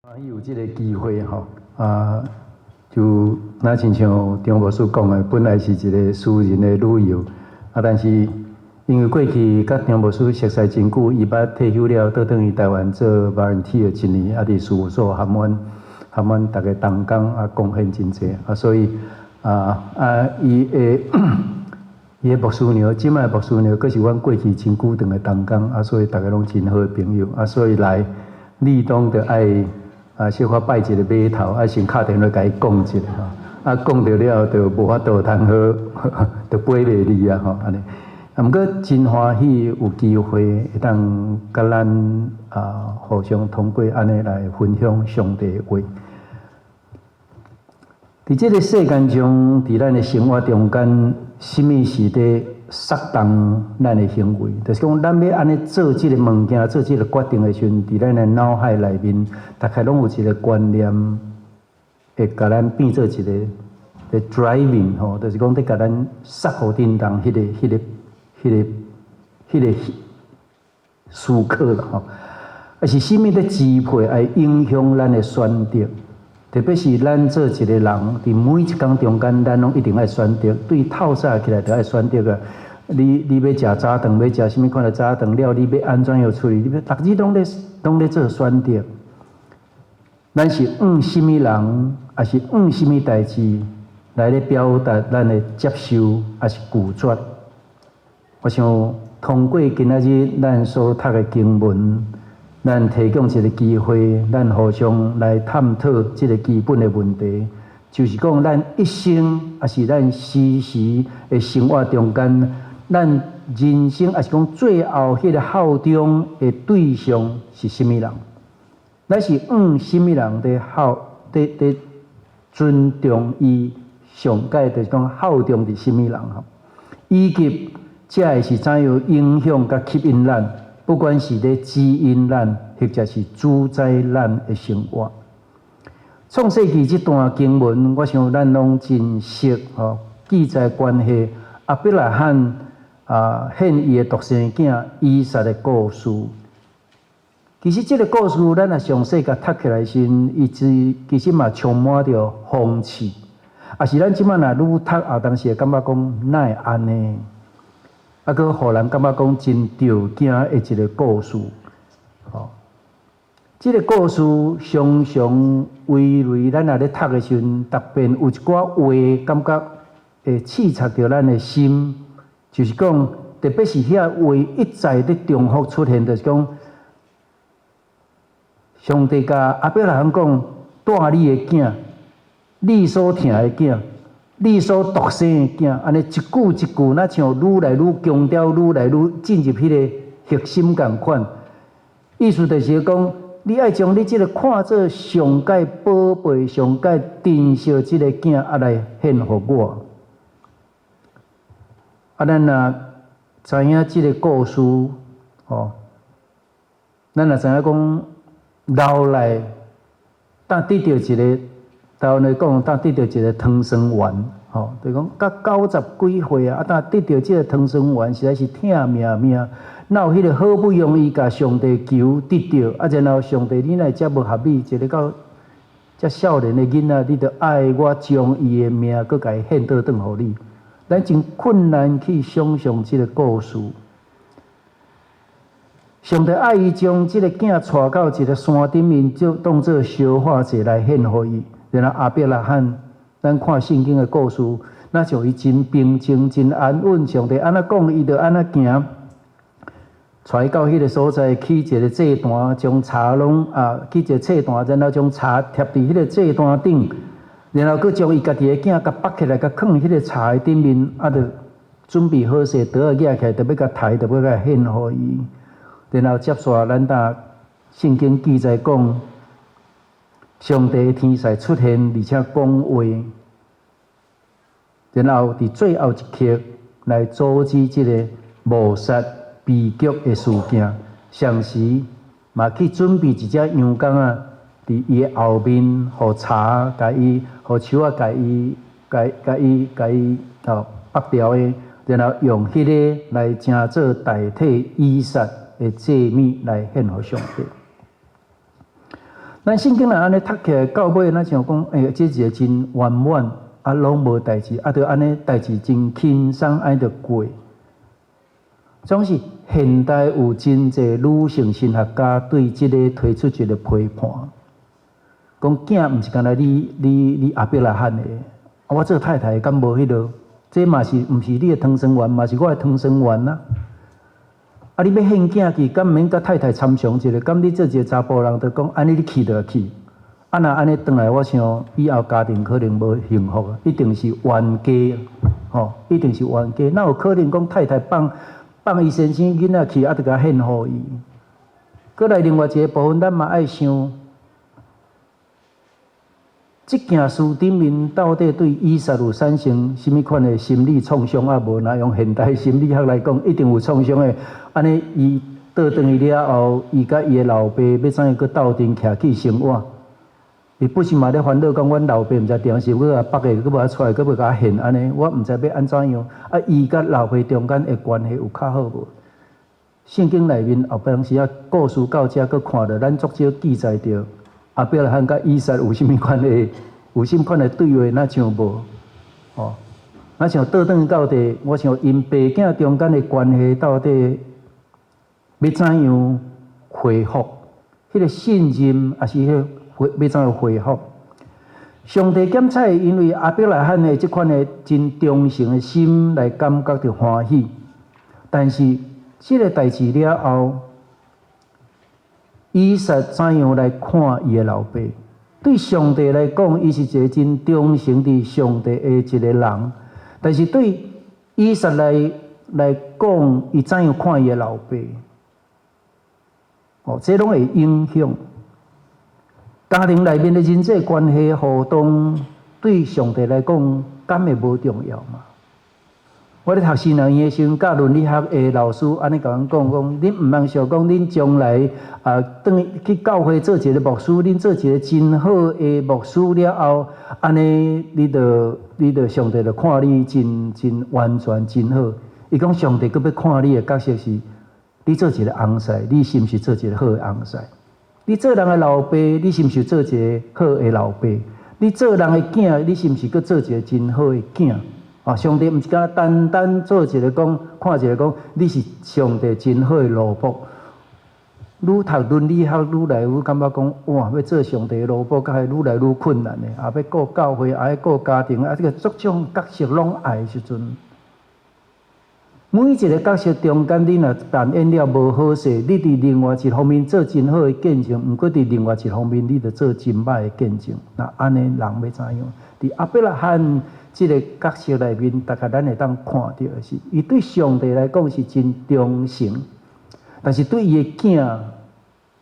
歡喜有這个機會吼，啊，就若親像張牧師講的，本來是一个私人的旅遊，啊，但是因為過去佮張牧師熟似真久，伊捌退休了，倒轉去台灣做 volunteer 一年，啊，佇事務所含阮含阮逐个同工啊，貢獻真濟，啊，所以啊啊，伊的牧師娘，這擺牧師娘，閣是阮過去真久長的同工，啊，所以逐个攏真好的朋友，啊，所以來理當著愛啊，小可拜一个碼頭，啊，先敲電話共伊講一下吼，啊，講著了就無法度通好，就飛袂離啊吼，按呢。啊，毋過真歡喜有機會會當佮咱啊互相通過按呢來分享上帝的話。佇這个世間中，佇咱的生活中間，啥物是佇策動咱的行為？就是講，咱欲按呢做這个物件、做這个決定的時陣，佇咱的腦海內面，大概攏有一个觀念，會共咱變做一个佇 driving 吼，就是講佇共咱剎予振動彼个、彼个、彼个、彼个思考啦吼。抑是啥物佇支配，會影響咱的選擇？特別是咱做一个人，佇每一工中間，咱攏一定愛選擇。對透早起來就愛選擇啊！你欲食早頓，欲食啥物款的早頓了，你欲按怎樣處理？你欲逐日攏咧做選擇。咱是按啥物人，抑是按啥物代誌來咧表達咱的接受，抑是拒絕？我想通過今仔日咱所讀的經文，咱提供一个機會，咱互相來探討這个基本的問題，就是講咱一生，抑是咱時時的生活中間，咱人生，抑是講最後彼个效忠的對象是啥物人？咱是按啥物人佇效，佇佇尊重伊，上蓋就是講效忠佇啥物人吼？以及這會是怎樣影響佮吸引咱？不管是咧指引咱，或者是主宰咱的生活。創世記這段經文，我想咱攏真熟吼。記載關係亞伯拉罕啊，獻伊的獨生囝以撒的故事。其實這个故事，咱若詳細共讀起來時，伊其其實嘛充滿著諷刺。抑是咱這擺若愈讀，有當時會感覺講，哪會按呢？啊，閣予人感覺講真著驚的一个故事，吼。這个故事常常圍內，咱若咧讀的時陣，特別有一寡話，感覺會刺插著咱的心，就是講，特別是遐話一再咧重複出現，就是講，上帝共亞伯拉罕講，帶你的囝，你所疼的囝，你所獨生的囝，按呢一句一句，若像愈來愈強調，愈來愈進入彼个核心仝款。意思就是講，你愛將你這个看做上蓋寶貝、上蓋珍惜這个囝，啊來獻予我。啊，咱若知影這个故事，吼，咱若知影講，老來當得著一个。台灣來講，當得著一个糖酸丸，吼，就講甲九十幾歲啊，啊，當得著這个糖酸丸，實在是疼命命。哪有彼个好不容易共上帝求得著，啊，然後上帝你哪會遮無合理？一个到遮少年的囡仔，你著愛我將伊的命閣共伊獻倒轉予你。咱真困難去想像這个故事。上帝愛伊將這个囝帶到一个山頂面，就當做燒化祭來獻予伊。然後亞伯拉罕，咱看聖經的故事，若像伊真平靜、真安穩。上帝按怎講，伊就按怎行。帶伊到彼个所在，起一个祭壇，將柴攏啊，起一个祭壇，然後將柴疊佇彼个祭壇頂，然後閣將伊家己的囝共縛起來，共囥佇彼个柴頂面，啊，就準備好勢，刀仔舉起來，就欲共刣，就欲共獻予伊。然後接續咱搭聖經記載講，上帝天使出現，而且講話，然後佇最後一刻來阻止這个謀殺悲劇的事件，同時嘛去準備一隻羊公仔，佇伊的後面，予柴共伊，予樹仔共伊，共共伊共伊哦縛牢的，然後用彼个來成做代替以撒的祭物來獻予上帝。咱聖經若按呢讀起來到尾，咱想講，欸，這一个真圓滿，啊，攏無代誌，啊，就按呢代誌真輕鬆，按呢就過。總是現代有真濟女性神學家對這个提出一个批判，講囝毋是干焦你亞伯拉罕的，啊，我做太太敢無彼落？這嘛是毋是你的唐生源，嘛是我的唐生源啊！啊，你欲獻囝去，敢毋免佮太太參詳一下？敢你做一个查埔人，就講按呢你去就去。啊，若按呢轉來，我想以後家庭可能無幸福，一定是冤家，吼，一定是冤家。哪有可能講太太放伊先生囡仔去，啊，就共獻予伊？閣來另外一个部分，咱嘛愛想，這件事頂面到底對以撒有產生啥物款的心理創傷啊無？若用現代心理學來講，一定有創傷的。按呢，伊倒轉去了後，伊佮伊的老爸欲怎樣閣鬥陣徛去生活？伊不是嘛咧煩惱講，阮老爸毋知定時閣共縛的，閣無愛出來，閣欲共獻按呢，我毋知欲按怎樣。啊，伊佮老爸中間的關係有較好無？聖經內面後擺時啊，故事到遮閣看著，咱足少記載著亞伯拉罕佮以撒有啥物款的，有啥物款的對話，若像無，吼，若像倒轉到底，我想𪜶爸囝中間的關係到底欲怎樣恢復？彼个信任，抑是彼个欲怎樣恢復？上帝檢採因為亞伯拉罕的這款的真忠誠的心來感覺著歡喜，但是這个代誌了後，以撒怎樣來看伊的老爸？對上帝來講，伊是一个真忠誠佇上帝的一个人。但是對以撒來講，伊怎樣看伊的老爸？哦，這攏會影響家庭內面的人際關係互動，對上帝來講，敢會無重要嗎？我咧讀神學院的時陣，教倫理學的老師按呢共阮講講，恁毋通想講恁將來啊，轉去教會做一个牧師，恁做一个真好的牧師了後，按呢你就上帝就看你真真完全真好。伊講上帝閣欲看你的角色是，你做一个翁婿，你是毋是做一个好的翁婿？你做人的老爸，你是毋是做一个好的老爸？你做人的囝，你是毋是閣做一个真好的囝？啊！上帝毋是干焦單單做一个講，看一个講，你是上帝真好的奴僕。愈讀倫理學愈來愈感覺講，哇！欲做上帝的奴僕，閣係愈來愈困難的。啊，欲顧教會，啊，欲顧家庭，啊，這个足種角色攏愛的時陣，每一个角色中間，你若扮演了無好勢，你佇另外一方面做真好的見證，毋過佇另外一方面，你著做真歹的見證。那按呢人欲怎樣？佇亞伯拉罕這个角色內面，大概咱會當看著的是，伊對上帝來講是真忠誠，但是對伊的囝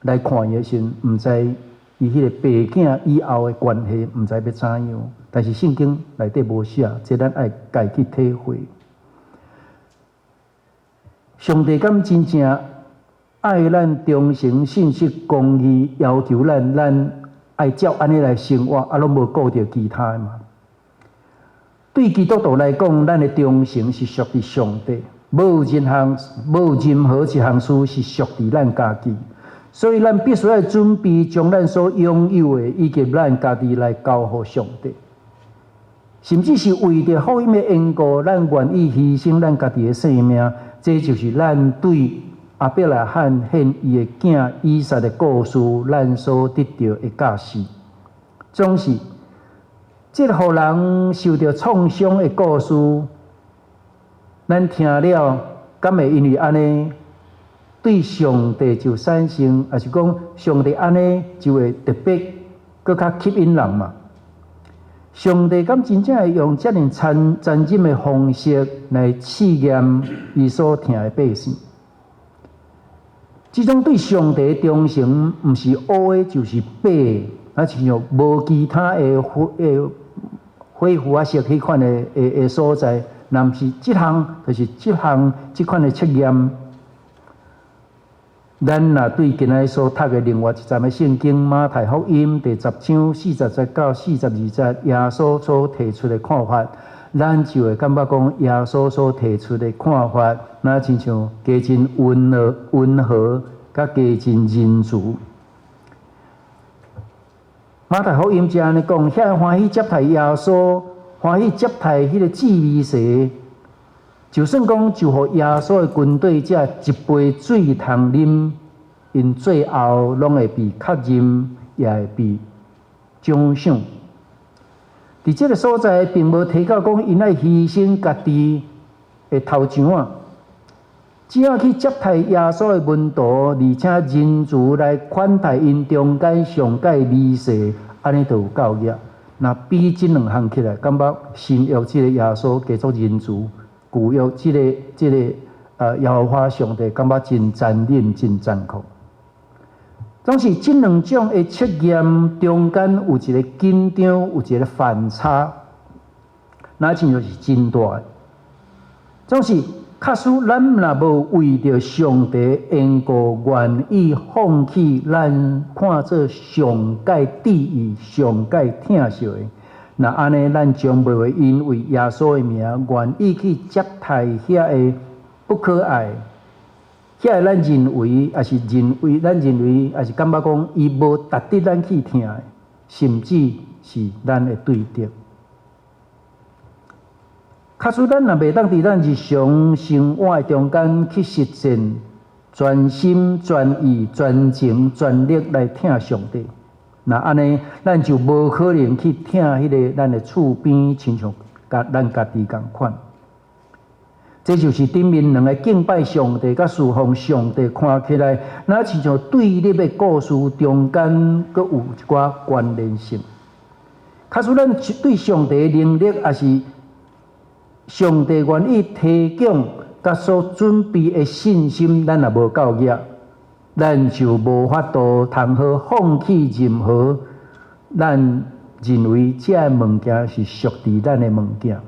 來看伊的時陣，毋知伊彼个爸囝以後的關係，毋知欲怎樣。但是聖經內底無寫，這咱愛家己體會。上帝敢真正愛咱忠誠、信實、公義，要求咱，咱愛照按呢來生活，啊，攏無顧著其他的嘛。對基督徒來講，咱的忠誠是屬佇上帝，無任何一項事是屬佇咱家己。所以，咱必須愛準備將咱所擁有的以及咱家己來交予上帝，甚至是為著福音的緣故，咱願意犧牲咱家己的性命。這就是咱對亞伯拉罕獻伊的囝以撒的故事，咱所得著的教示。總是，這个予人受著創傷的故事，咱聽了，敢會因為按呢對上帝就產生，抑是講上帝按呢就會特別閣較吸引人嘛？上帝敢真正會用遮爾殘忍的方式來試驗伊所疼的百姓？這種對上帝的忠誠，毋是烏的，就是白的，啊，親像無其他的恢復啊，色彼款的所在，若毋是這項，就是這項這款的測驗。咱若對今仔日所讀的另外一節的聖經馬太福音第十章40節到42節，耶穌所提出的看法，咱就會感覺講耶穌所提出的看法，若親像加真溫和、溫和，佮加真仁慈。馬太福音就按呢講，遐个歡喜接待耶穌，歡喜接待彼個治彌撒，就算講就予耶穌的軍隊這一杯水通啉，𪜶最後攏會被確認，也會被獎賞。佇這个所在，並無提到講𪜶愛犧牲家己的頭像仔，只要去接待耶穌的門徒，而且仁慈來款待𪜶中間上蓋彌撒，按呢就有夠額。若比這兩項起來，感覺新約這个耶穌加做仁慈，舊約這個耶和華上帝感覺真殘忍、真殘酷。總是這兩種的測驗中間有一个緊張，有一個反差，若親像是真大的。總是假使咱若無為著上帝緣故，願意放棄咱看做上蓋注意、上蓋疼惜的，若按呢，咱將袂會因為耶穌的名，願意去接待遐个不可愛，遐個咱認為，抑是認為咱認為，抑是感覺講伊無值得咱去疼的，甚至是咱的對敵。假使咱若袂當佇咱日常生活中間去實踐全心全意、全情全力來疼上帝，若按呢，咱就無可能去疼彼个咱的厝邊，親像佮咱家己仝款。這就是頂面兩个敬拜上帝佮事奉上帝看起來，若親像對立的故事中間，閣有一寡關聯性。假使咱對上帝的能力，抑是上帝願意提供佮所準備的信心，咱若無夠額，咱就無法度通好放棄任何咱認為這个物件是屬佇咱的物件。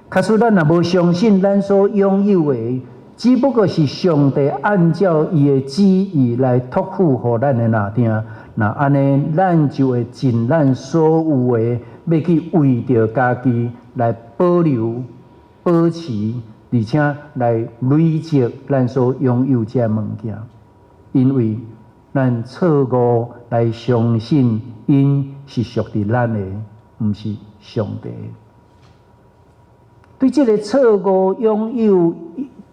假使咱若無相信咱所擁有的，只不過是上帝按照伊的旨意來託付予咱的若定，若按呢，咱就會盡咱所有的，欲去為著家己來保留、保持，而且來累積咱所擁有這个物件，因為咱錯誤來相信𪜶是屬佇咱的，毋是上帝的。對這个錯誤擁有，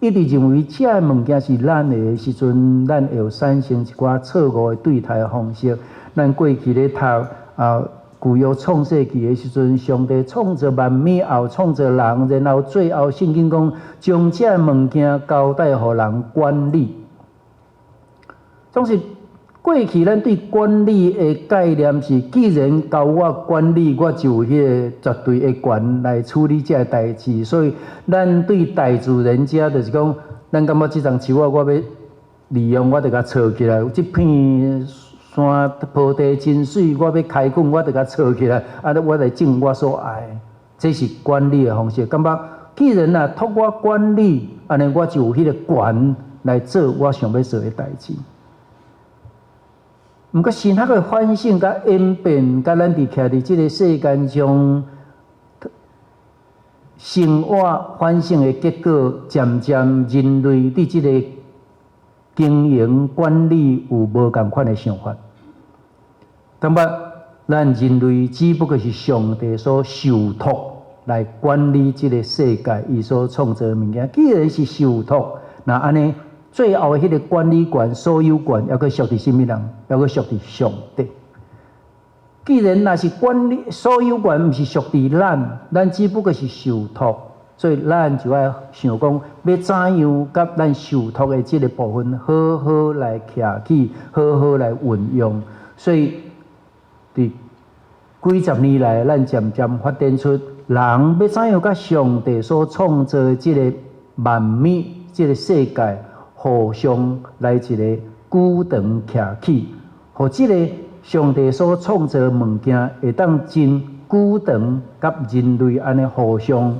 一直認為這个物件是咱的時陣，咱會有產生一寡錯誤的對待方式。咱過去咧讀啊，舊約創世記的時陣，上帝創造萬物後創造人，然後最後聖經講將這个物件交代予人管理。總是過去咱對管理的概念是，既然交我管理，我就有彼个絕對的權來處理這个代誌。所以，咱對大自然遮就是講，咱感覺這叢樹仔我欲利用，我就共鋤起來；這片山坡地真媠，我欲開墾，我就共鋤起來。啊，我來種我所愛的，這是管理的方式。感覺既然啊託我管理，按呢我就有彼个權來做我想欲做的代誌。毋過神學的反省佮演變，佮咱佇徛佇這个世間上生活反省的結果，漸漸人類對這个經營管理有無仝款的想法。感覺咱人類只不過是上帝所受託來管理這个世界，伊所創造的物件。既然是受託，若按呢，最後的彼个管理權、所有權，猶閣屬佇啥物人？猶閣屬佇上帝。既然若是管理所有權，毋是屬佇咱，咱只不過是受託，所以咱就愛想講，欲怎樣佮咱受託的這个部分，好好來徛起，好好來運用。所以，佇幾十年來，咱漸漸發展出人欲怎樣佮上帝所創造的這个萬物、這个世界，互相來一个舉長徛起，予這个上帝所創造的物件會當真久長，佮人類按呢互相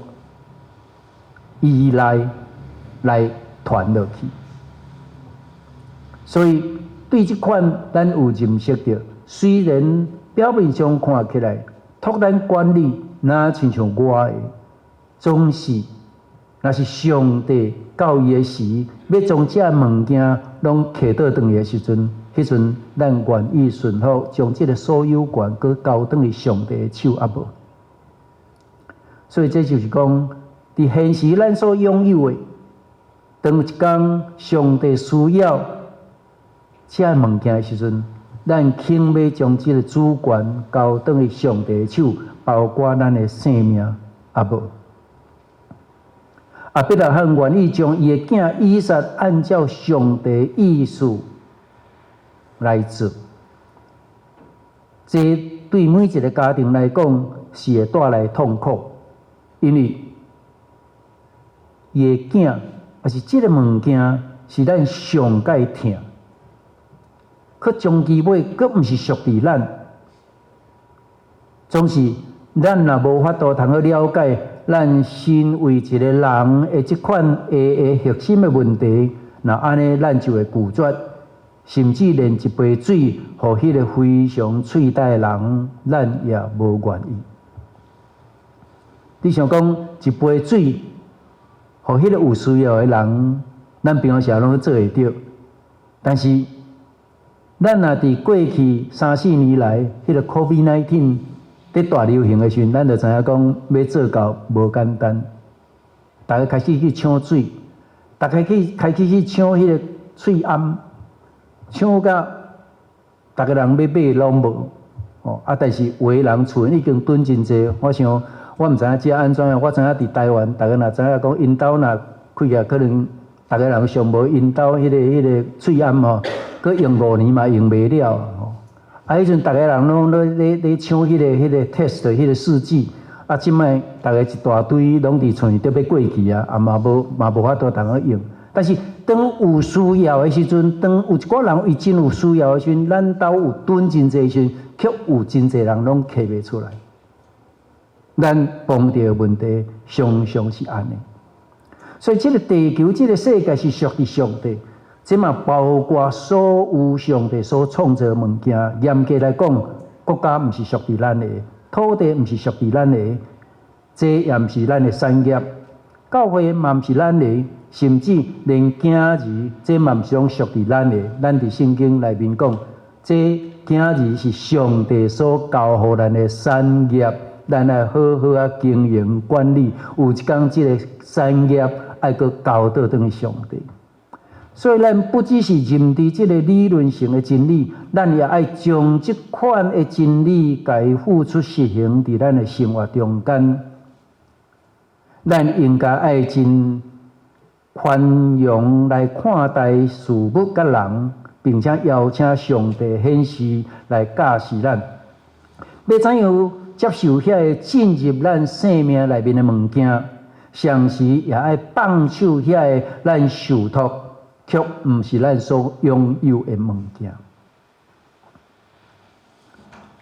依賴來傳落去。所以對這款咱有認識著，雖然表面上看起來託咱管理，若親像我的，總是若是上帝到伊的時，欲將這物件攏提倒轉來的時陣，彼陣咱願意順服，將這个所有權閣交轉去上帝的手抑無？所以這就是講，佇現時咱所擁有的，當一工上帝需要這个物件的時陣，咱肯欲將這个主權交轉去上帝的手，包括咱的性命，抑無？亞伯拉罕願意將伊的囝以撒按照上帝意思來做，這對每一个家庭來講是會帶來痛苦，因為伊的囝，抑是這个物件是咱上蓋疼，可終其尾，閣毋是屬佇咱，總是咱若無法度通去了解，咱身為一個人的這款的核心的問題，若按呢，咱就會拒絕，甚至連一杯水，予彼个非常喙焦的人，咱也無願意。你想講一杯水，予彼个有需要的人，咱平常時攏做會著，但是咱若佇過去三四年來，彼个 COVID-19 佇大流行的時陣，咱就知影講欲做到無簡單。逐家開始去搶水，逐家去開始去搶彼个喙罨，搶甲逐个人欲買攏無。哦，啊！但是有的人厝已經囤真濟，我想我毋知影這按怎樣，我知影佇台灣，逐家若知影講𪜶兜若開起來，可能逐个人上無𪜶兜彼个喙罨吼，閣用5年嘛用袂了吼。啊，彼陣逐个人攏咧搶彼个 test 彼个試劑，啊，這擺逐家一大堆攏佇厝裡欲過期啊，啊嘛無嘛無法度通去用。但是當有需要的時陣，當有一寡人伊真有需要的時陣，咱兜有囤真濟時陣，卻有真濟人攏揢袂出來。咱碰著的問題常常是按呢。所以這个地球、這个世界是屬於上帝，這嘛包括所有上帝所創造的物件。嚴格來講，國家毋是屬於咱的，土地毋是屬於咱的，這也毋是咱的產業，教會嘛毋是咱的，甚至連囝兒，這嘛毋是攏屬於咱的。咱佇聖經內面講，這囝兒是上帝所交予咱的產業，咱愛好好仔經營管理。有一工，這个產業愛閣交倒轉去上帝。所以，咱不只是認知這个理論性的真理，咱也愛將這款的真理，共伊付諸實行佇咱的生活中間。咱應該愛真寬容來看待事物佮人，並且邀請上帝顯示來教示咱，欲怎樣接受遐个進入咱生命內面的物件，同時也愛放手遐个咱受託，卻毋是咱所擁有的物件。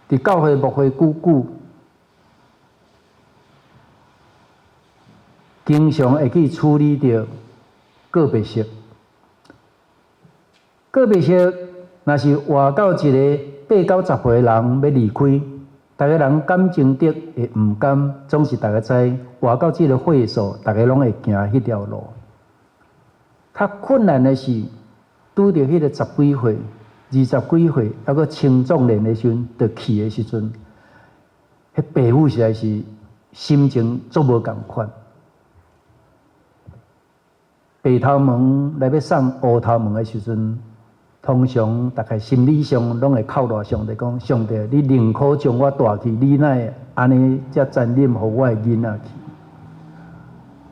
佇教會牧會久久，經常會去處理著告別式。告別式若是活到一个八九十歲的人欲離開，逐个人感情得會毋甘，總是逐家知活到這个歲數，逐家攏會行彼條路。較困難的是，拄著彼个十幾歲、二十幾歲，猶閣青壯年的時陣，著去的時陣，彼爸母實在是心情足無仝款。白頭毛來欲送烏頭毛的時陣，通常大概心理上攏會哭賴上帝講：上帝，你寧可將我帶去，你哪會按呢遮殘忍，予我的囡仔去？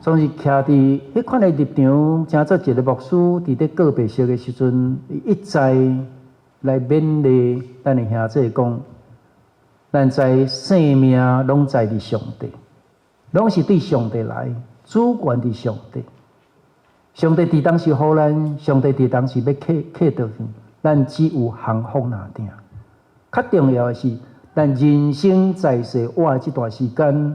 總是徛佇彼款的立場，成做一个牧師，佇咧告別式的時陣，伊一再來勉勵咱的兄弟講：咱知生命攏在佇上帝，攏是對上帝來，主權佇上帝。上帝佇當時予咱，上帝佇當時欲克克倒去，咱只有降服爾定。較重要的是，咱人生在世活的這段時間，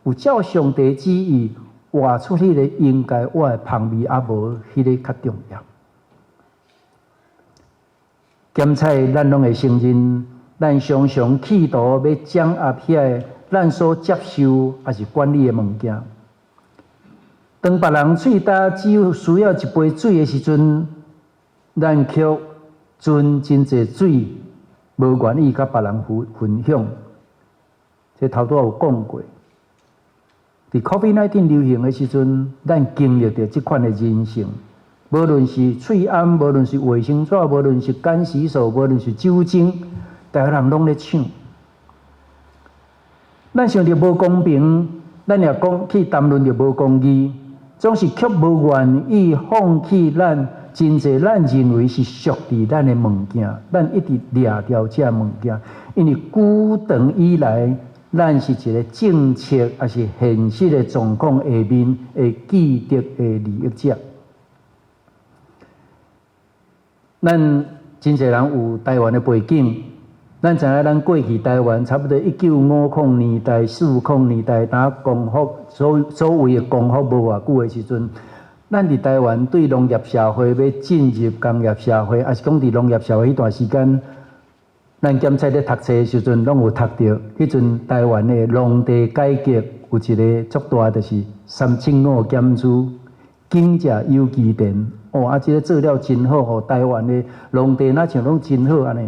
有照上帝旨意活出彼个應該活的芳味，抑無，彼个較重要。檢採咱攏會承認，咱常常企圖欲掌握遐个咱所接受抑是管理的物件。當別人喙焦只有需要一杯水的時陣，咱卻存真濟水，無願意佮別人分享。這頭拄仔有講過。佇 COVID-19 流行的時陣，咱經歷著這款的人性，無論是喙罨，無論是衛生紙，無論是乾洗手，無論是酒精，逐个人攏咧搶。咱想著無公平，咱也講去談論著無公義，總是卻無願意放棄咱真濟咱認為是屬佇咱的物件，咱一直掠牢這物件，因為古長以來，咱是一個政策抑是現實的狀況下面的既得的利益者。咱真濟人有台灣的背景，咱知影咱過去台灣差不多1950年代、40年代，當光復所謂的光復無偌久的時陣，咱佇台灣對農業社會欲進入工業社會，抑是講佇農業社會彼段時間，咱檢測咧讀冊的時陣，攏有讀著，彼陣台灣的農地改革有一个足大，就是三七五減租，耕者有其田。哦，啊，這个做了真好，予台灣的農地若像攏真好按呢。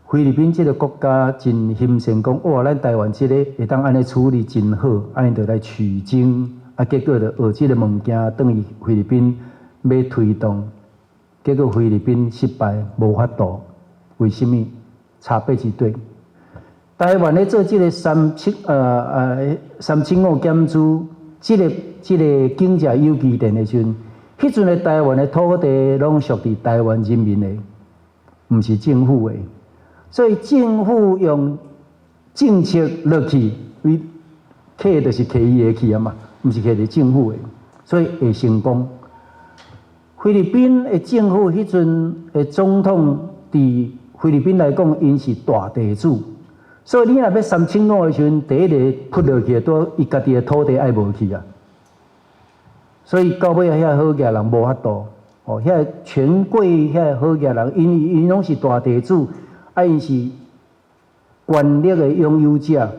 菲律賓這个國家真欣羨講，哇，咱台灣這个會當按呢處理真好，按呢就來取經，啊，結果就學這个物件，轉去菲律賓欲推動，結果菲律賓失敗，無法度。為啥物？差別佇佗。台灣咧做這个三七五減租，這个耕者有其田的時陣，彼陣的台灣的土地攏屬佇台灣人民的，毋是政府的。所以政府用政策落去，伊課就是課伊的去啊嘛，毋是課佇政府的，所以會成功。菲律賓的政府彼陣的總統佇菲律賓來講，𪜶是大地主，所以你若欲三七五的時陣，第一个撲落去，拄伊家己的土地愛無去啊。所以到尾遐好額人無法度，哦，遐權貴遐好額人，因為𪜶攏是大地主，啊，𪜶是權力的擁有者，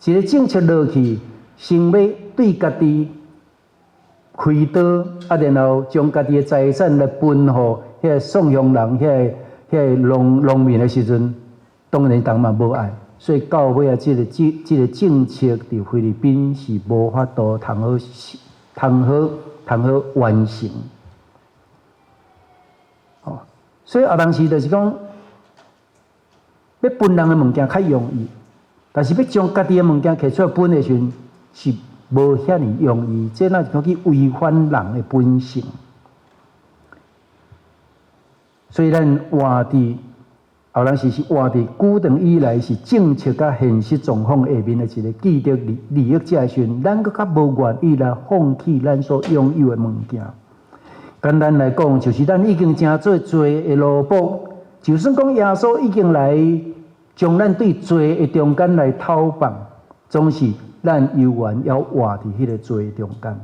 一个政策落去，先欲對家己開刀，啊，然後將家己的財產來分予遐個宋鄉人，遐個農民的時陣，當然人嘛無愛，所以到尾啊，這個政策佇菲律賓是無法度通好完成。哦，所以有當時就是講，欲分人的物件較容易，但是欲將家己的物件摕出來分的時陣，是無遐爾容易。這若是講去違反人的本性。所以咱活佇有當時是活佇古長以來是政策佮現實狀況下面的一个既得利益者的時陣，咱閣較無願意來放棄咱所擁有的物件。簡單來講，就是咱已經成做罪的奴僕，就算講耶穌已經來將咱對罪的中間來討放，總是咱猶原猶活佇彼个罪中間。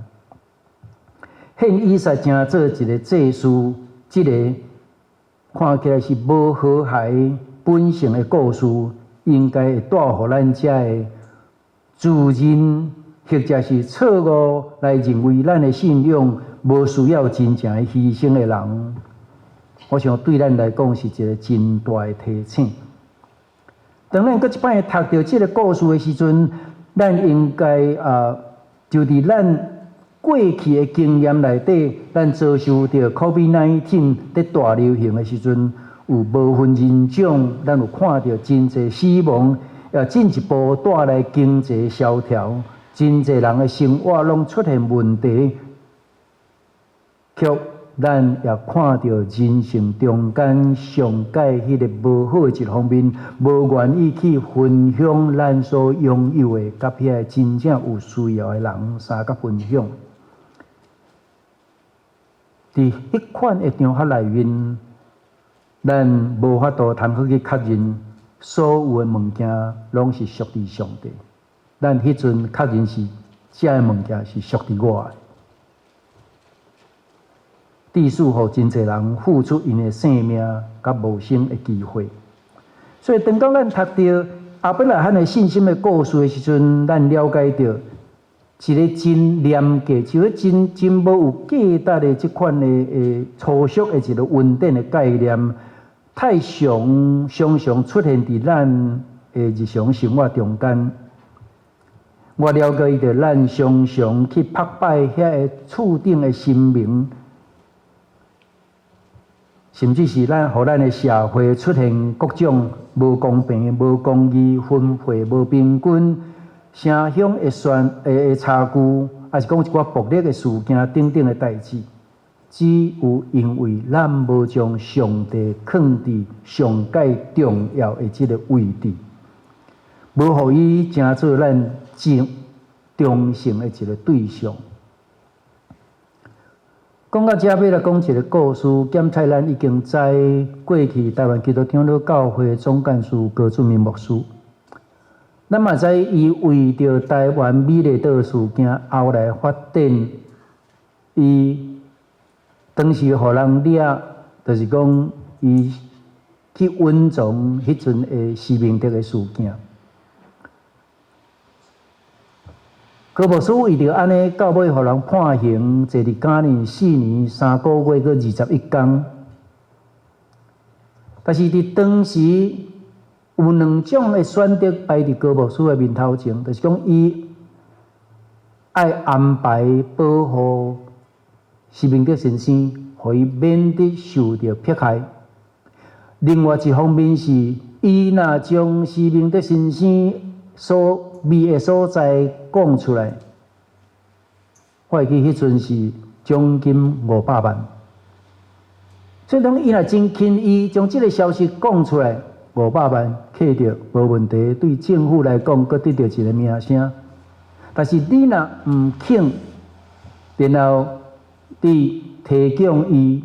獻以撒成做一个祭司，這个看起來是無和諧本性的故事，應該會帶予咱遮的自認，或者是錯誤來認為咱的信仰無需要真正的犧牲的人，我想對咱來講是一个真大的提醒。當咱閣一擺讀著這个故事的時陣，咱應該啊，就佇咱過去的經驗內底，咱遭受著 COVID-19 佇大流行的時陣，有無分人種，咱有看著真濟死亡，也進一步帶來經濟蕭條，真濟人的生活攏出現問題。卻咱也看著人性中間上蓋彼个無好的一方面，無願意去分享咱所擁有的，佮彼个真正有需要的人相佮分享。佇彼款的場合內面，咱無法度通好去確認所有的物件攏是屬佇上帝。咱彼陣確認是這个物件是屬佇我的。致使予真濟人付出𪜶的性命佮謀生的機會。所以，當講咱讀著亞伯拉罕的信心的故事的時陣，咱了解著一个真廉價，一個真真無有價值的這款的粗俗的一個恩典的概念，太常常常出現佇咱的日常生活中間。我了解著，咱常常去膜拜遐个次等的神明，甚至是咱予咱的社會出現各種無公平、無公義、分配無平均、城鄉的懸的差距，抑是講一寡暴力的事件等等的代誌，只有因為咱無將上帝囥佇上蓋重要的這個位置，無予伊成做咱忠忠誠的一個對象。講到這，欲來講一個故事。檢採咱已經知過去台灣基督長老教會總幹事高俊明牧師，咱嘛知伊為著台灣美麗島事件後來發展，伊當時予人掠，就是講伊去隱藏彼陣的施明德的事件。高牧師為著按呢，到尾予人判刑，坐佇監裡4年3個月，閣21工。但是佇當時有兩種的選擇擺佇高牧師的面頭前，就是講伊愛安排保護施明德先生，予伊免得受著迫害。另外一方面是，伊若將施明德先生所秘的所在講出來，我會記彼陣是獎金500萬。所以講，伊若真輕易將這個消息講出來，五百萬揢著無問題，對政府來講，閣得著一個名聲。但是你若毋肯，然後佇提供伊，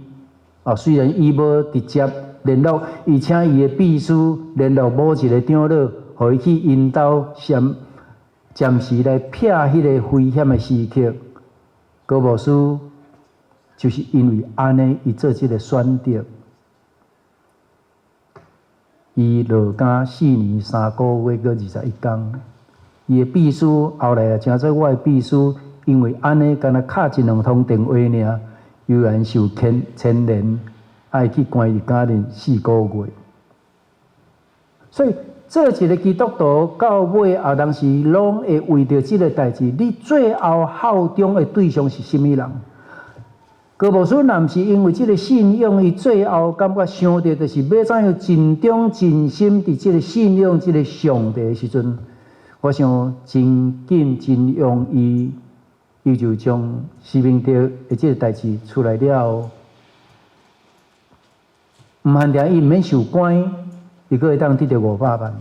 哦，雖然伊無直接聯絡，伊請伊的秘書聯絡某一個長老，予伊去𪜶兜，暫暫時來避彼個危險的時刻。高牧師就是因為按呢，伊做這個選擇，伊落監4年3個月閣21工。伊的秘書後來也成做我的秘書，因為按呢，干焦敲一兩通電話爾，猶原受牽牽連，愛去關佇監裡4個月。所以做一個基督徒到尾也當時攏會為著這個代誌，你最後效忠的對象是啥物人？高牧師若毋是因為這個信仰，伊最後感覺想著就是欲怎樣盡忠盡心佇這個信仰這個上帝的時陣，我想真緊真容易，伊就將施明德的這個代誌出來了，毋限定伊毋免受關，伊閣會當得著五百萬。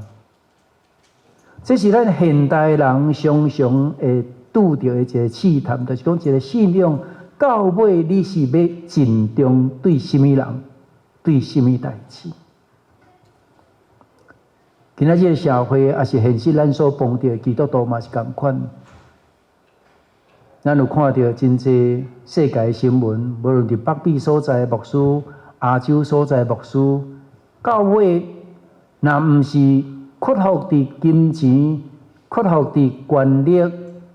這是咱現代人常常會拄著的一個試探，就是講一個信仰到尾你是欲盡忠對啥物人，對啥物代誌。今仔這個社會，抑是現實，咱所碰著的基督徒嘛是仝款。咱有看著真濟世界新聞，無論佇北美所在的牧師、亞洲所在的牧師，到尾若毋是屈服佇金錢、屈服佇權力、屈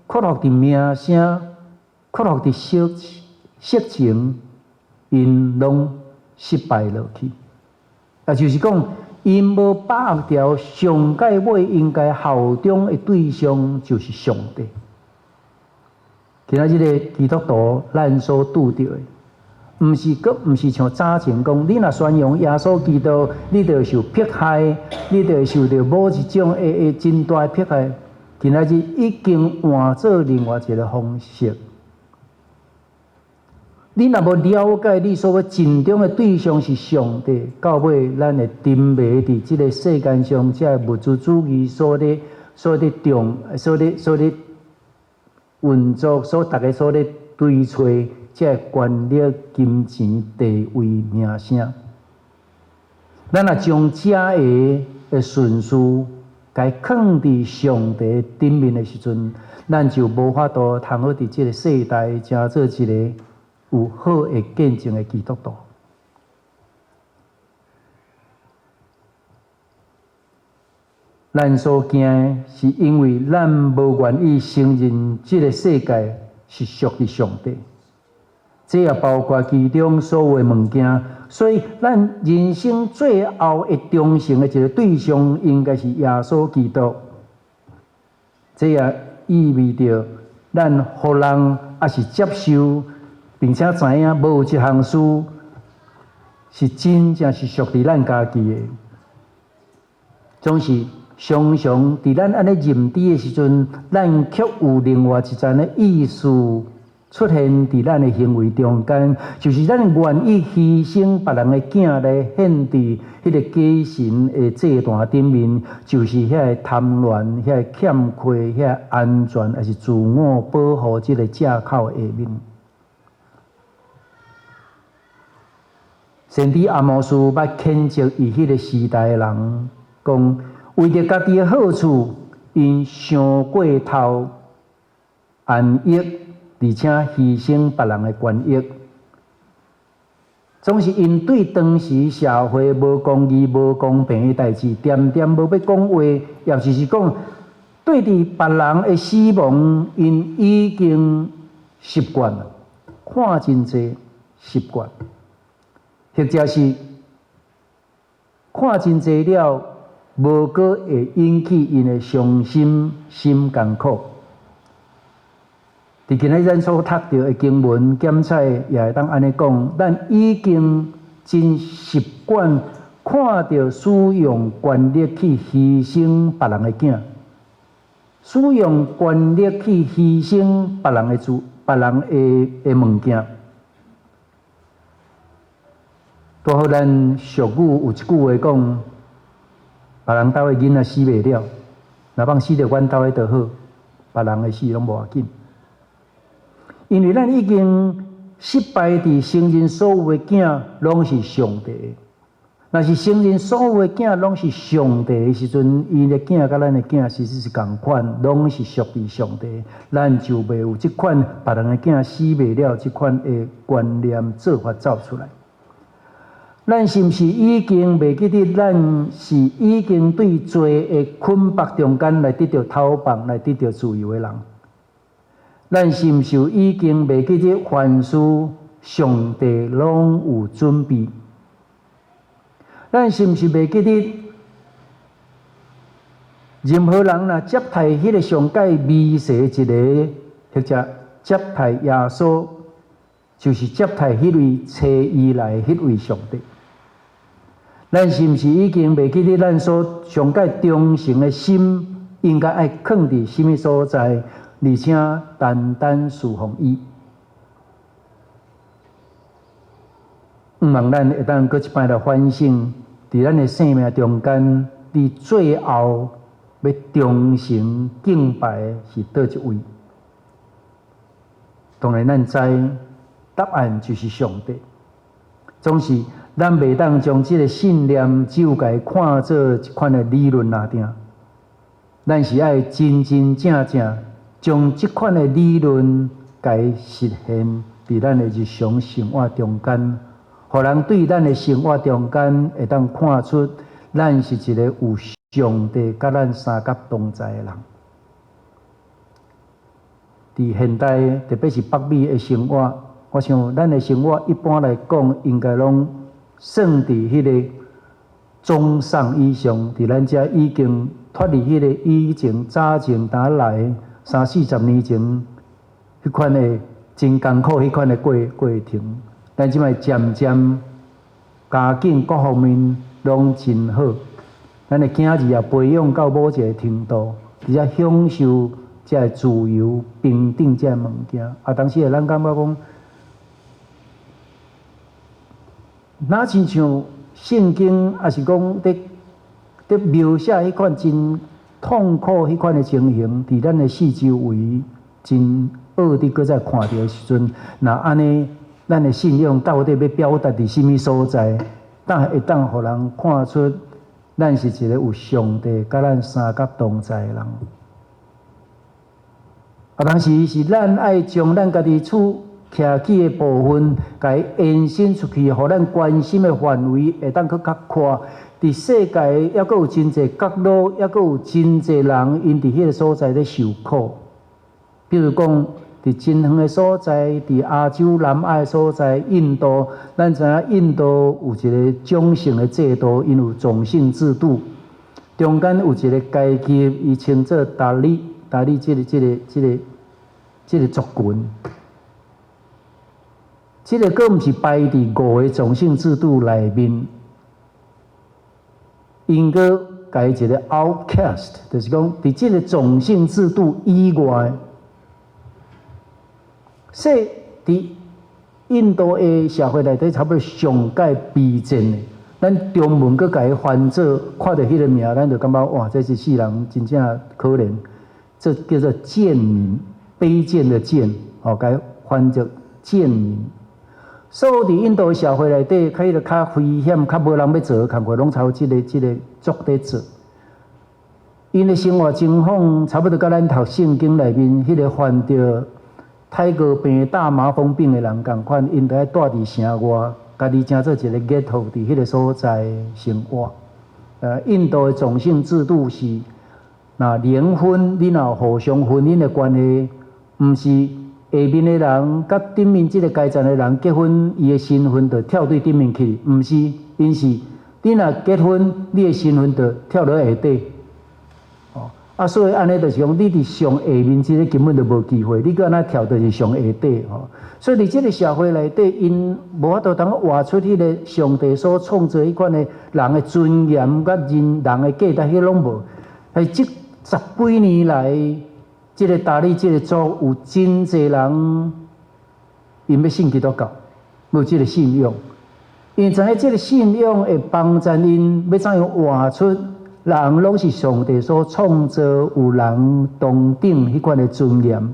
服佇名聲、屈服佇色色情，𪜶攏失敗落去。也就是講，𪜶無把握著上蓋尾應該效忠的對象就是上帝。今仔日的基督徒，咱所拄著的，毋是閣毋是像早前講，你若宣揚耶穌基督，你就會受迫害，你就會受著某一種的真大的迫害。今仔日已經換做另外一個方式。你若無了解你所欲盡忠的對象是上帝，到尾咱會沉迷佇這個世間上，這個物質主義所咧所咧重所咧所咧運作，所逐家所咧追揣這個權力、金錢、地位、名聲。咱若將這个的順序，共伊囥佇上帝頂面的時陣，咱就無法度通好佇這個世代，成做一個有好的見證的基督徒。咱所驚的是因為咱無願意承認這个世界是屬於上帝，這也包括其中所有的物件。所以，咱人生最後會忠誠的一个對象，應該是耶穌基督。這也意味著咱予人抑是接受，並且知影無有一項事是真正是屬於咱家己的，總是常常佇咱按呢認知的時陣，咱卻有另外一層的意思出現佇咱的行為中間，就是咱願意犧牲別人的囝來獻佇彼个假神的祭壇頂面，就是遐个貪戀、遐个欠缺、遐个安全，抑是自我保護這个藉口下面。先知阿摩司捌譴責伊彼个時代的人，講為著家己的好處，𪜶傷過頭安逸，而且犧牲別人的權益，總是𪜶對當時社會無公義、無公平的代誌，恬恬無欲講話，抑就是講對佇別人的死亡，𪜶已經習慣了，看真濟習慣，或者是看真濟了，無閣會引起𪜶的傷心、心艱苦。佇今日咱所讀著的經文檢採，也會當按呢講：咱已經真習慣看著使用權力去犧牲別人的囝，使用權力去犧牲別人的主、別人的物件。拄好咱俗語有一句話講：別人兜的囡仔死袂了，若放死佇阮兜的就好，別人的死攏無要緊。因為咱已經失敗佇承認所有的囝攏是上帝的。若是承認所有的囝攏是上帝的時陣，𪜶的囝佮咱的囝其實是仝款，攏是屬於上帝，咱就袂有這款別人的囝死袂了這款的觀念做法走出來。咱是毋是已經袂記得？咱是已經對罪的捆縛中間來得著解放，來得著自由的人？咱是毋是已經袂記得凡事上帝攏有準備？咱是毋是袂記得任何人若接待彼个上蓋微細一个，或者接待耶穌，就是接待彼位差伊來的彼位上帝？咱是毋是已經袂記得咱所上蓋忠誠的心應該愛囥佇啥物所在？而且單單侍奉伊，毋望咱會當閣一擺來反省，佇咱的生命中間，佇最後欲忠誠敬拜的是佗一位？當然，咱知答案就是上帝。總是咱袂當將這个信念只有共伊看做一款的理論爾定，咱是愛真真正正將這款的理論共伊實現佇咱的日常生活中間，予人對咱的生活中間會當看出咱是一个有上帝佮咱相佮同在的人。佇現代，特別是北美的生活，我想咱的生活一般來講，應該攏算佇彼个中上以上，佇咱遮已經脫離彼個以前早前當來三四十年前彼款的真艱苦彼款的過過程。咱這擺漸漸家境各方面攏真好，咱的囝兒也培養到某一个程度，而且享受這个自由平等這个物件。啊，當時咱感覺講，若親像聖經，抑是講佇佇描寫彼款真痛苦彼款的情形，佇咱的四周圍真惡佇閣再看著的時陣，若按呢，咱的信仰到底欲表達佇啥物所在？當會當予人看出，咱是一个有上帝佮咱相佮同在的人。啊，當時是咱愛將咱家己處徛起的部分，共伊延伸出去，予咱關心的範圍會當閣較闊。佇世界猶閣有真濟角落，猶閣有真濟人，𪜶佇彼个所在咧受苦。比如講，佇真遠的所在，佇亞洲南亞的所在，印度，咱知影印度有一个種姓的制度，𪜶有種姓制度，中間有一个階級，伊稱做達利，達利這個族群。這个閣毋是排佇五个種姓制度內面，𪜶閣共伊一个 outcast，就是講佇這个種姓制度以外，所以佇印度的社會內底，差不多上蓋卑賤的。咱中文閣共伊翻做，看著彼个名，咱就感覺哇，這一世人真正可憐。這叫做賤民，卑賤的賤，哦，共伊翻做賤民。所以佇印度社會內底，較彼个較危險、較無人欲做的工課，攏操這個族佇做。𪜶的生活情況，差不多佮咱讀聖經內面彼个患著泰國病、大麻風病的人仝款，𪜶著愛蹛佇城外，家己成做一个 ghetto 佇彼个所在生活。印度的種姓制度是，若聯婚，你若有互相婚姻的關係，毋是下面的人佮頂面這个階層的人結婚，伊的身份就跳對頂面去，毋是，𪜶是你若結婚，你的身份就跳落下底。哦，啊，所以按呢就是講，你佇上下面這个根本就無機會，你閣按呢跳就是上下底吼。所以佇這个社會內底，𪜶無法度通活出彼个上帝所創造彼款的人的尊嚴佮人人的價值，彼攏無。係這十幾年來，這个達利這个族有真濟人，𪜶欲信基督教，有這个信仰。𪜶知影這个信仰會幫助𪜶欲怎樣活出人攏是上帝所創造，有人同等彼款的尊嚴。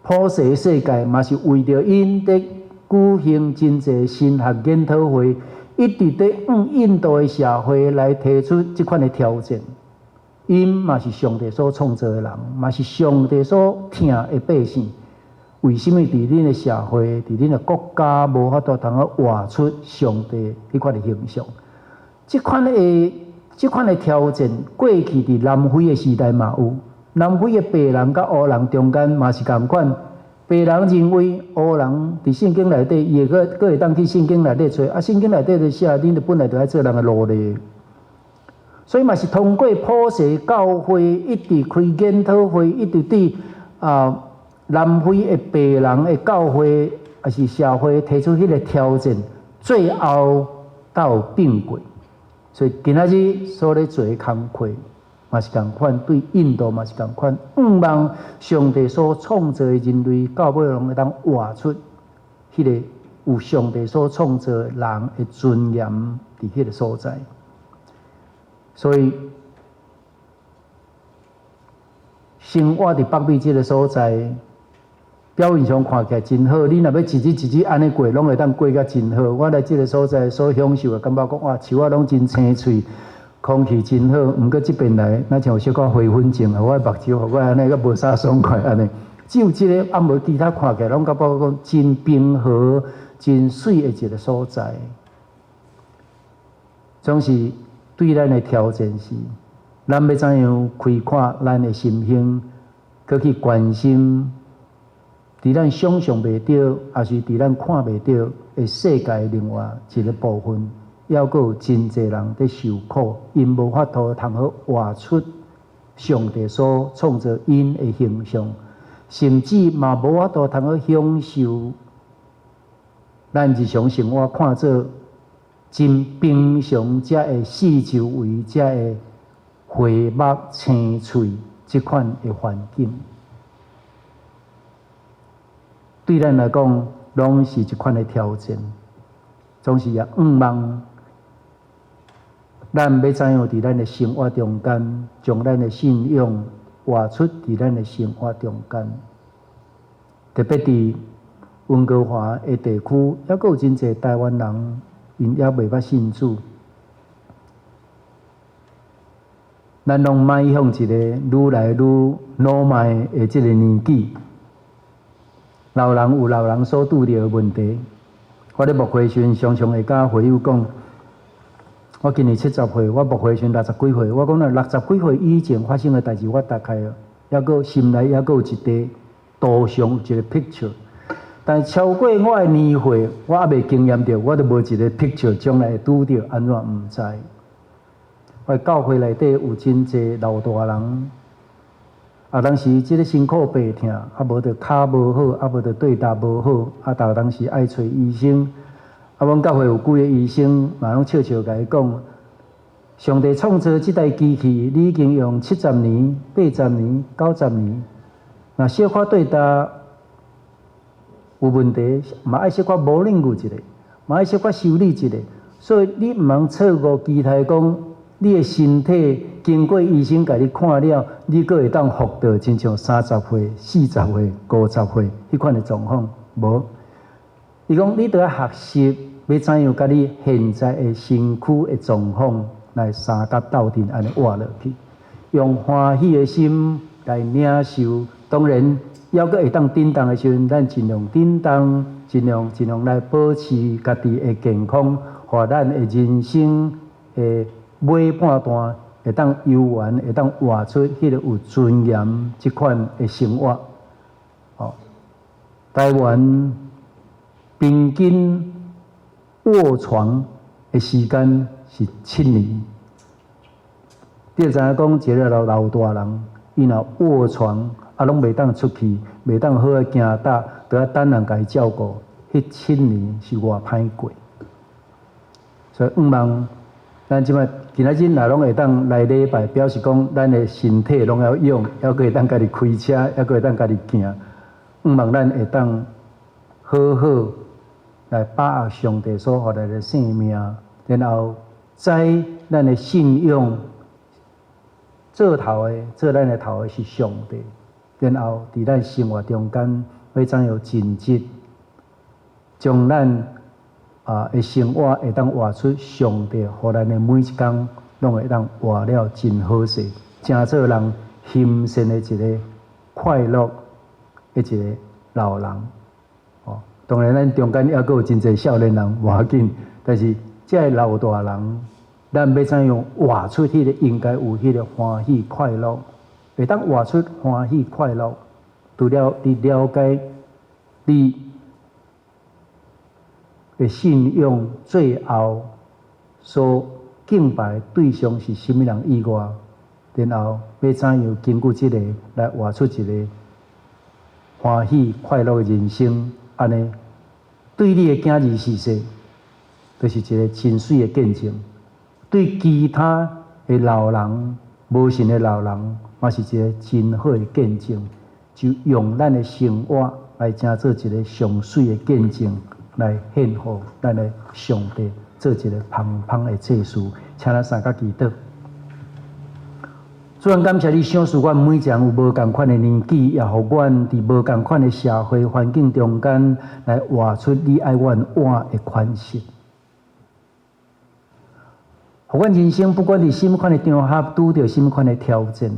普世世界嘛是為著𪜶佇舉行真濟神學研討會，一直佇向印度的社會來提出這款的挑戰。𪜶嘛是上帝所創造的人，嘛是上帝所疼的百姓。為什麼佇恁的社會、佇恁的國家無法度通好活出上帝彼款的形象？這款的挑戰，過去佇南非的時代嘛有。南非的白人佮烏人中間嘛是仝款，白人認為烏人佇聖經內底，伊會閣閣會當去聖經內底揣，啊，聖經內底就寫，恁著本來就愛做人的奴隸。所以嘛是通過普世教會一直開研討會，一直對南非的白人的教會抑是社會提出彼个挑戰，最後才有變過。所以今仔日所咧做的工課嘛是仝款，對印度嘛是仝款，向望上帝所創造的人類，到尾攏會當活出彼个有上帝所創造的人的尊嚴佇彼个所在。所以，生活佇北美這个所在，表面上看起來真好。你若欲一日一日按呢過，攏會當過甲真好。我來這个所在所享受的，感覺講哇，樹仔攏真青翠，空氣真好。毋過這邊來，若像有小可花粉症啊，我的目睭予我按呢閣無啥爽快按呢。只有這个，啊無其他看起來攏感覺講真平和、真媠的一个所在。總是對咱的挑戰是，咱欲怎樣開闊咱的心胸，閣去關心，佇咱想像袂著，抑是佇咱看袂著的世界另外一个部分，猶閣有真濟人佇受苦，𪜶無法度通好活出上帝所創造𪜶的形象，甚至嘛無法度通好享受咱日常生活看做真平常，才會四周圍才會花木青翠這款的環境，對咱來講，攏是一款的挑戰。總是也向望，咱欲怎樣佇咱的生活中間，將咱的信仰活出佇咱的生活中間，特別佇溫哥華的地區，猶閣有真濟台灣人，𪜶猶未捌信主。咱攏邁向一个愈來愈老邁的這个年紀。老人有老人所拄著的問題。我咧牧會時陣，常常會佮會友講，我今年70歲，我牧會時陣60幾歲。我講啦，60幾歲以前發生的代誌，我大概猶閣心內猶閣有一塊圖像，一個 picture。但是超過我的年歲，我猶未經驗著，我都無一個 picture，將來會拄著按怎毋知。我教會內底有真濟老大人，啊，當時這个身軀病疼，啊，無就跤無好，啊，無就對焦無好，啊，逐當時愛揣醫生。啊，阮教會有幾个醫生嘛，攏笑笑共伊講：上帝創造這台機器，你已經用70年、80年、90年，若小可對焦有問題，嘛愛小可磨練過一下，嘛愛小可修理一下。所以你毋通錯誤期待講，你的身體經過醫生共你看了，你閣會當復到親像30歲、40歲、50歲彼款的狀況，無。伊講你著愛學習，欲怎樣佮你現在的身軀的狀況來相佮鬥陣，按呢活落去，用歡喜的心來領受。當然，猶閣會當振動的時陣，咱盡量振動，盡量盡量來保持家己的健康，予咱的人生的尾半段會當悠閒，會當活出彼個有尊嚴這款的生活。哦，台灣平均臥床的時間是7年。你會知影講，一个老老大人，伊若臥床，啊，攏袂當出去，袂當好好行踏，著愛等人共伊照顧。彼七年是偌歹過。所以，向望咱這擺今仔日若攏會當來禮拜，表示講咱的身體攏猶用，猶閣會當家己開車，猶閣會當家己行。向望咱會當好好來把握上帝所予咱的性命，然後知咱的信仰做頭的，做咱的頭的是上帝。然後佇咱生活中間，欲怎樣盡職，將咱的生活會當活出上帝予咱的每一工，攏會當活了真好勢，成做人欣羨的一个快樂的一个老人。哦，當然咱中間猶閣有真濟少年人，無要緊，但是這个老大人，咱欲怎樣活出彼个應該有彼个歡喜快樂，會當活出歡喜快樂，除了你了解你的信仰最後所敬拜對象是啥物人以外，然後欲怎樣根據這个來活出一个歡喜快樂的人生，按呢對你的囝兒是說，就是一个真媠的見證；對其他的老人、無信的老人，嘛是一个真好的見證。就用咱的生活來成做一个上媠的見證，來獻予咱的上帝，做一个芳芳的祭司。請咱三佮祈禱。主人感謝你賞賜阮每一人有無仝款的年紀，也予阮佇無仝款的社會環境中間來活出你愛阮活的款式。予阮人生不管佇啥物款的場合，拄著啥物款的挑戰，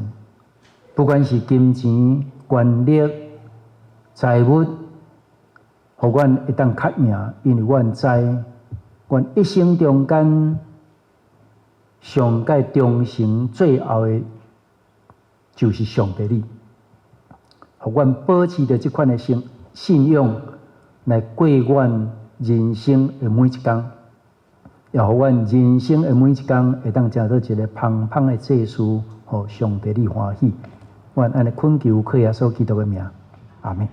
不管是金錢、權力、財物，予阮會當較贏，因為阮知，阮一生中間上蓋忠誠最後的，就是上帝你，予阮保持著這款的信信仰來過阮人生的每一工，也予阮人生的每一工會當成做一个芳芳的祭司，予上帝你歡喜。阮按呢懇求，靠耶穌基督的名，阿門。